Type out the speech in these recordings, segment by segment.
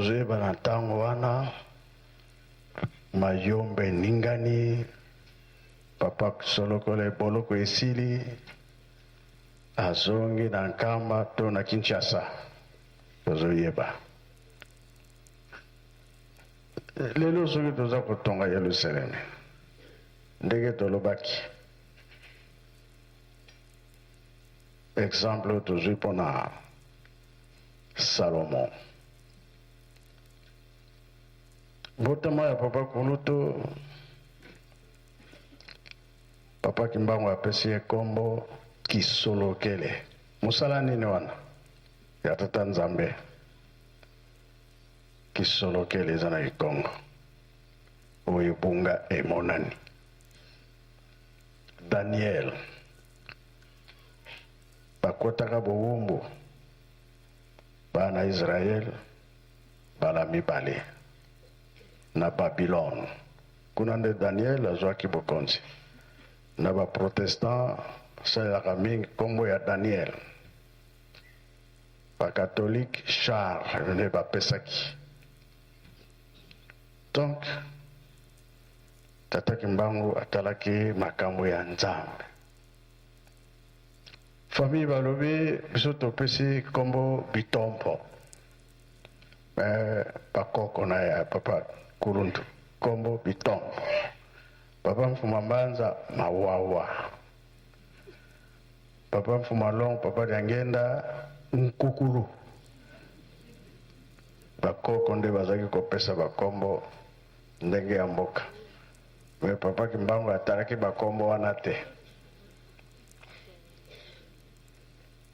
Tozoyeba na ntango wana mayombe eningani, papa Solokolo boloko esili, azongi na Nkamba to na Kinshasa, tozoyeba. Lelo soki toza kotonga Yelusaleme ndenge tolobaki, exemple oyo tozwi mpona Salomon. Mbotama ya papa Kulutu, papa Kimbangu apesi ye kombo Kisolokele. Mosala nini wana ya tata Nzambe? Kisolokele eza na Kikongo, oyo ebunga emonani. Daniel bakotaka bowumbu bana Israel bala mibale na Babylone. Kuna nde Daniel azwaki bokonzi. Na ba protestant basalelaka mingi kombo ya Daniel. Ba catholique Charles nde bapesaki. Donc Tata Kimbangu atalaki makambo ya Nzambe. Famille balobi biso topesi kombo Bitompo. Mais bakoko na ya papa Kuluntu kombo Bitompo. Papa Mfuma Mbanza Mawawa. Papa Mfuma Long, papa Diangenda Nkukulu. Bakoko nde bazalaki kopesa bakombo ndenge ya mboka. Mais papa Kimbangu atalaki bakombo wana te.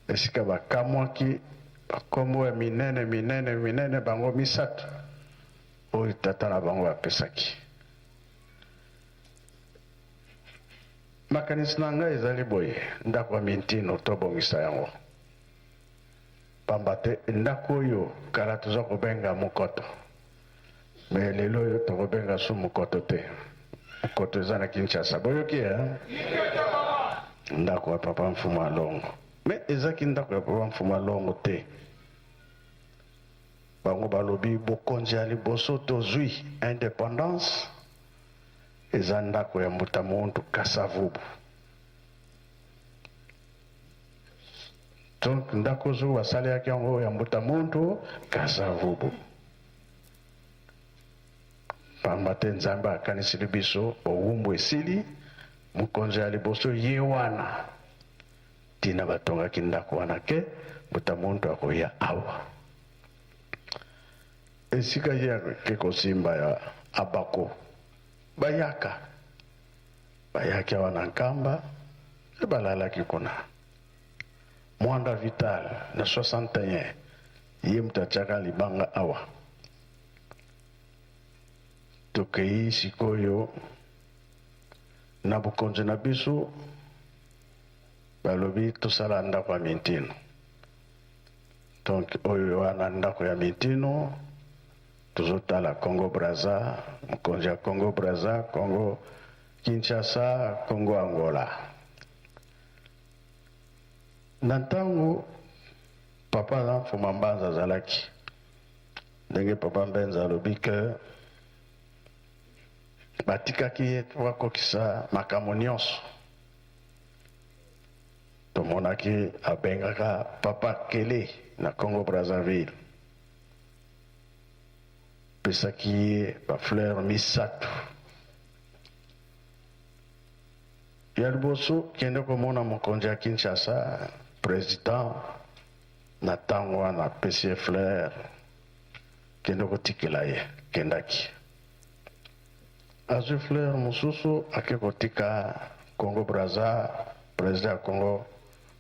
Esika bakamwaki bakombo ya minene minene minene bango misato oyo tata na bango apesaki. Makanisi na ngai ezali boye, ndako ya Mintino tobongisa yango. Pamba te ndako oyo kala toza kobenga mokoto, mais lelo oyo tokobenga su mokoto te. Mokoto eza na Kinshasa. Boyoki eh? Ndako ya papa Mfumu Alongo. Mais ezaki ndako ya papa Mfumu Alongo te. Bango balobi bokonzi ya liboso tozwi independance eza ndako ya Mbuta Muntu Kasavubu. Donc ndako oyo basalelaki yango ya Mbuta Muntu Kasavubu. Pamba te Nzambe akanisili biso bowumbu esili, mokonzi ya liboso ye wana. Tina batongaki ndako wana ke Mbuta Muntu akoya awa. Esika ye ake kosimba ya abako bayaka bayaki awa na Nkamba mpe balalaki kuna. Mwanda Vital na 61 ye moto atiaka libanga awa. Tokei sikoyo na bokonzi na biso, balobi tosala ndako ya Mintino. Donc oyo wana ndako ya Mintino, tozotala Congo Brazza, mokonzi ya Congo Brazza, Congo Kinshasa, Congo Angola. Na ntango papa na Mfuma Mbanza azalaki, ndenge papa Mbenza alobi ke batikaki ye po akokisa makambo nyonso, tomonaki abengaka papa Kele na Congo Brazzaville, pesaki ye ba fleurs misato. Ya liboso kende komona mokonzi ya Kinshasa, president na tango wana apesi ye fleur, kende kotikela ye. Kendaki azwi fleur mosusu ake kotika Congo Brazza, president ya Congo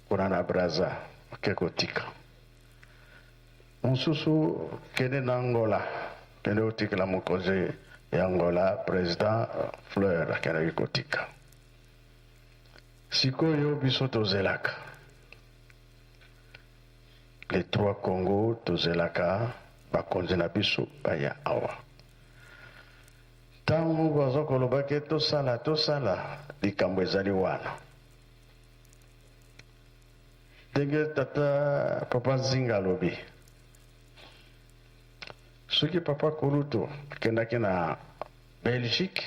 kuna na Brazza, ake kotika mosusu, kende na Angola, kende kotikela mokonzi ya Angola, president fleur, akendaki kotika. Sikoyo biso tozelaka les trois Congo, tozelaka bakonzi na biso baya awa. Ntango baza koloba ke tosala tosala, likambo ezali wana. Ndenge tata papa Nzinga alobi, Soki papa kulutu akendaki na Belgique,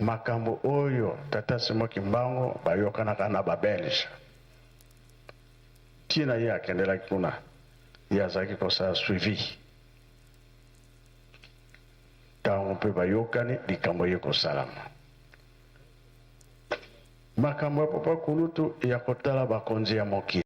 makambo oyo tata Simon Kimbangu bayokanaka na ba Belge, ntina ye akendelaki kuna, ye azalaki kosala suivi. Ntango mpe bayokani, likambo ye kosalama. Makambo ya papa kulutu ya kotala bakonzi ya mokili.